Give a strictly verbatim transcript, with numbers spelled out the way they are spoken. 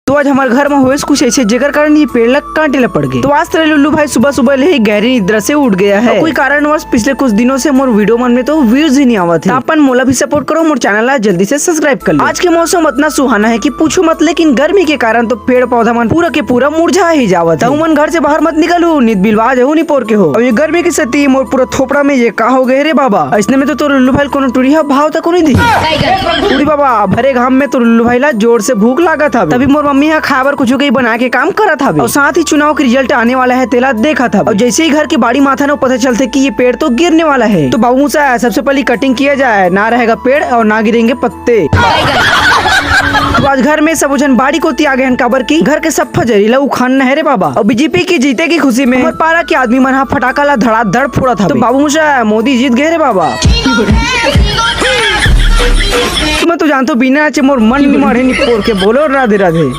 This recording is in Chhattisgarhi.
तो आज हमर घर में होइस कुछ ऐसे, जेकर कारण ये पेड़ ला काटे ला पड़ गए। तो आज तेरे लुल्लू भाई सुबह सुबह ले ही गहरी निद्रा से उठ गया है। और कोई कारणवश पिछले कुछ दिनों से मोर वीडियो मन में तो व्यूज ही नहीं आवत है। तो अपन मोला भी सपोर्ट करो, मोर चैनल ला जल्दी से सब्सक्राइब कर लो। आज के मौसम इतना सुहाना है कि पूछो मत, लेकिन गर्मी के कारण तो पेड़ पौधा मन पूरा के पूरा मुरझा ही जावत है। तो मन घर से बाहर मत निकलू, नित बिलवा जहू निपोर के हो। अब ये गर्मी के सेती मोर पूरा थोपड़ा में ये का हो गए रे बाबा? ऐसने में तो तोर लुल्लू भाई कोनो टुरी हा भाव तक नहीं दी। टुरी बाबा, भरे घाम में तोर लुल्लू भाई ला जोर से भूख लागत हवे। तभी मोर मम्मी हा खाए बर कुछ कहीं बना के काम करत हवे। और साथ ही चुनाव के रिजल्ट आने वाला है, तेला देखत हवे। और जैसे ही घर के बाड़ी माथा न पता चलते कि ये पेड़ तो गिरने वाला है, तो बाबू मूसा, सबसे पहले कटिंग किया जाए, ना रहेगा पेड़ और ना गिरेंगे पत्ते। तो आज घर में सब झन बाड़ी कोती आ गए हैं, काबर की घर के सब फजरी ला उखान है रे बाबा। और बीजेपी की जीते की खुशी में हमर पारा के आदमी मन हा फटाका ला धड़ाधड़ फोड़त हवे। तो बाबू मूसा, मोदी जीत गए रे बाबा। मैं तो जानता हूँ, बिना नाचे मोर मन नहीं मारे, नहीं पोर के बोलो राधे राधे।